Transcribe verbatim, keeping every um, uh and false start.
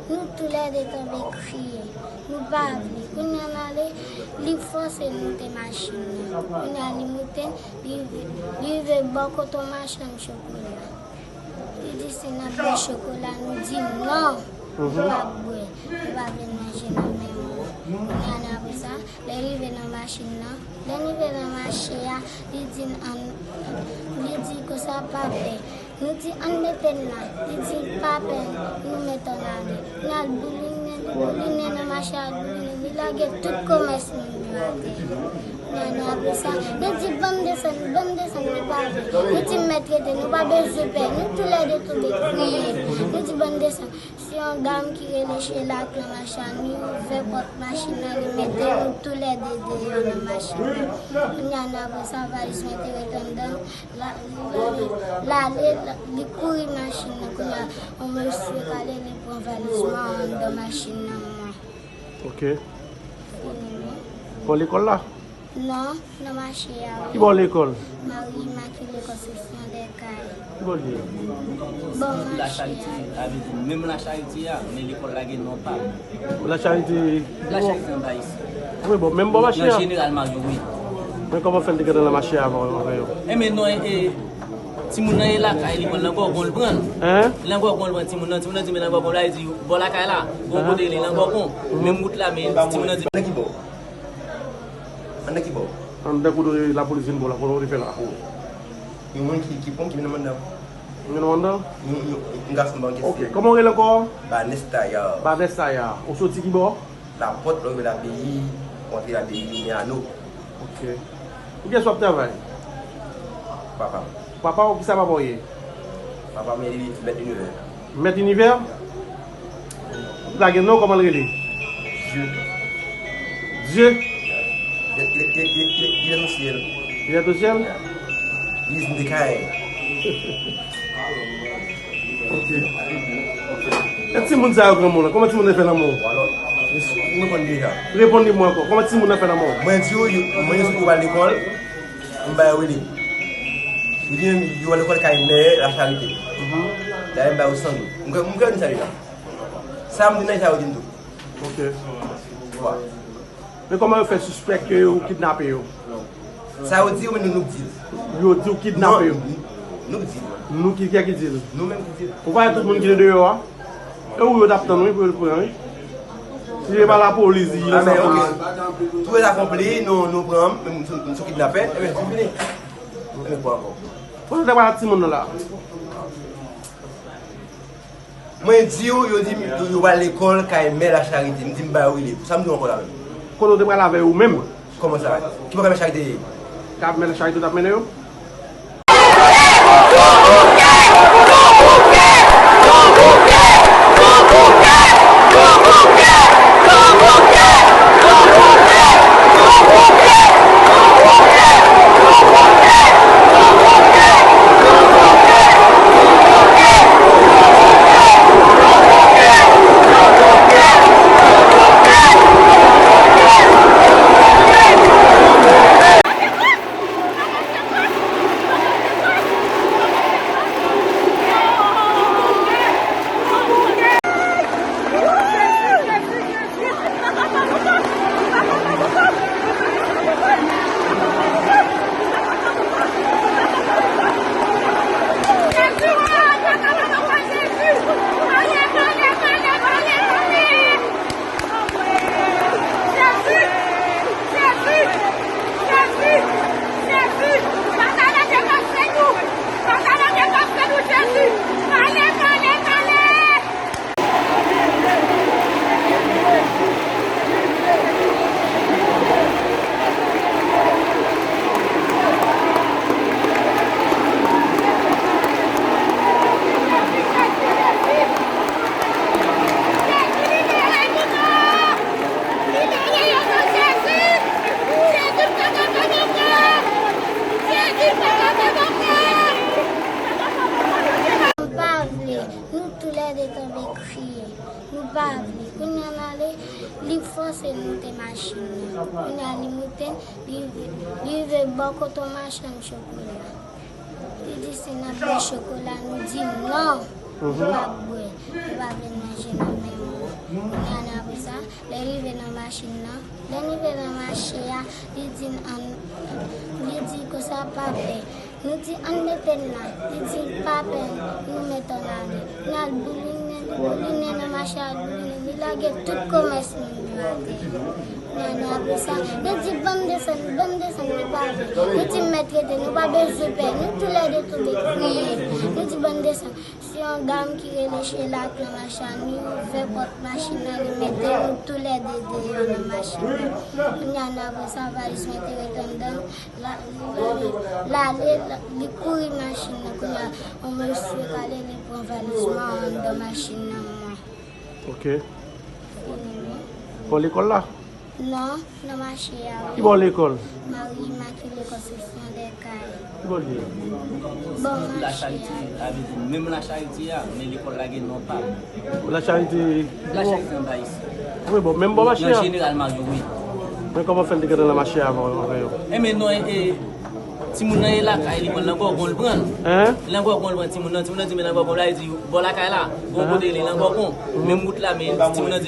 Nou toulède tonbe kriye. Nou pa vle. Kounye a n ale, li fòse n moute machin nan. Kounye a li moute n, li rive, li rive bò kote yon machann chokola. Li di si n ap bwè chokola, nou di non, nou p ap bwè. Nou pa vle n manje nan men moun. Kounye a n apre sa, lè l rive nan machin nan, lè n rive nan mache a, li di n ann, li di konsa pa pè. Nou di ann mete n la. Li di pa pè, nou mete n ale. N al boulinen, li boulinen nan mache a, boulinen, li lage tout komès moun yo atè. Kounye a n apre sa, li di ban m desann, ban m desann, li pa vle. Nou di mèt rete, nou pa bezwen pè, nou toulède tonbe kriye. Nou di ban m desann. Se yon dam ki rele Chela k nan machin, li ouvè pòt machin nan, li mete nou toulède deyò nan machin nan. Kounye a n apre sa, valiz mwen te ret anndan, la, l ale, l ale, li kouri machin nan. Kounye a, yon mesye k ale, li pran valiz mwen anndan machin nan mwen. Ok. Fini, wi. Bò lekòl la? Non, nan mache a, wi. Ki bò lekòl? Marie Immaculée Conception des Cayes. Ki bò l ye? Bò mache a. Sa vle di, menm La Charité a, men lekòl la gen non pa l. La Charité. La Charité anba isi. Wi, bon, menm bò mache a. Nan Jeneral Mario, wi. Men kòman fè l te gentan nan mache a avan, avan yo? E men non, e, e, timoun nan e lakay li pran l, nan Gògon l pran l. Hein? Nan Gògon l pran timoun nan, timoun nan di men nan Gògon la, li di bò lakay la, gon kote li nan Gògon. Menm wout la, men timoun nan di. Nan ki bò? Anndan ki bò? Anndan kote lapolis vin bò la, kote w te fè la. Yon moun ki, ki pran, ki vin nan anndan. Yon moun anndan? Yon, yon, yon gason ban kèsye. Ok, kòman w rele ankò? Banès Tayar. Banès Tayar. Ou soti ki bò? Lapòt, lè w rive Lapeyi, ou antre Lapeyi, Limyano. Ok. Pou kiyès w ap travay? Papa m. Papa w, kisa papa w ye? Papa m, li mèt inivè. Mèt inivè? Li pa gen non, kòman l rele? Dye. Dye? Li, li, li, li, li, li est au ciel. Li est au ciel? Li vin de kay. Ok. E timoun sa yo granmoun lan, kòman timoun nan fè nan men w? Alò, m reponn deja. Reponn li mwen ankò. Kòman timoun nan fè nan men w? Mwen di w, yo, mwen yo sou yo al lekòl, m ba yo rele. Yo di yo al lekòl kay mè La Charité. Mhm. Dayè m ba yo san goud. M kwè, m kwè di sa deja. Sa m di nan sa yo di m tou. Ok. Vwa. Men kòman yo fè sispèk ke ou kidnape yo? Sa yo di yo, men nou, nou k di l. Yo di w kidnape yo? Non, nou k di l. Nou ki, kiyès ki di l? Nou menm ki di l. Ou pa wè tout moun ki te deyò a? E ou yo t ap tann, wi, pou yo pran, wi. Si se pa lapolis, li nan sa polis. Tout akonpli, nou, nou pran, men m sou, m sou kidnapè, e ben, fini. E ben, kwa ankò? Kote w te pral ak timoun nan la? Mwen di w, yo di m, yo, yo pral lekòl kay mè La Charité. M di m ba yo rele. Sa m di w ankò la menm? Kote w te pral avè yo menm? Kòman sa? Ki bò kay mè La Charité ye? Kay mè La Charité w t ap mennen yo? M pa vle. Nou toulède tonbe kriye. Nou pa vle. Kounye a n ale, li fòse n moute machin nan. Kounye a li moute n, li rive, li rive bò kote yon machann chokola. Li di si n ap bwè chokola, nou di non, nou p ap bwè. Nou pa vle n manje nan men Lè rive nan machin nan, lè n rive nan mache a, li di n ann, li di konsa pa pè. Nou di ann mete n la. Li di pa pè, nou mete n ale. N al boulinen, li boulinen nan mache a, boulinen, li lage tout komès moun yo atè. Kounye a nou apre sa, li di ban m desann, ban m desann, li pa vle. Nou di mèt rete, nou pa bezwen pè, nou toulède tonbe kriye. Nou di ban m desann. Se yon dam ki rele Chela k nan machin, li ouvè pòt machin nan, li mete nou toulède deyò nan machin nan. Kounye a nou apre sa, valiz mwen te ret anndan, la, li ale, l ale, li kouri machin nan. Kounye a, yon mesye k ale, li pran valiz mwen anndan machin nan mwen. Ok. Fini, wi. Bò lekòl la? Non, nan mache a, wi. Ki bò lekòl? Mari Imakile Konsepsyon Dèkay. Ki bò l ye? Bò mache a. Lacharite, sa vle di menm Lacharite a, men lekòl la gen non pa l. Lacharite? Lacharite anba isi. Wi, bon, menm bò mache a? Nan Jeneral Mayo, wi. Men kòman fè l te gentan nan mache a avè yo? Enben non, e, e, timoun nan e lakay li pran l, nan Gògon l pran l. Hein? Nan Gògon l pran timoun nan, timoun nan di men nan Gògon la, li di bò lakay la, bon kote li nan Gògon. Menm wout la, men timoun nan di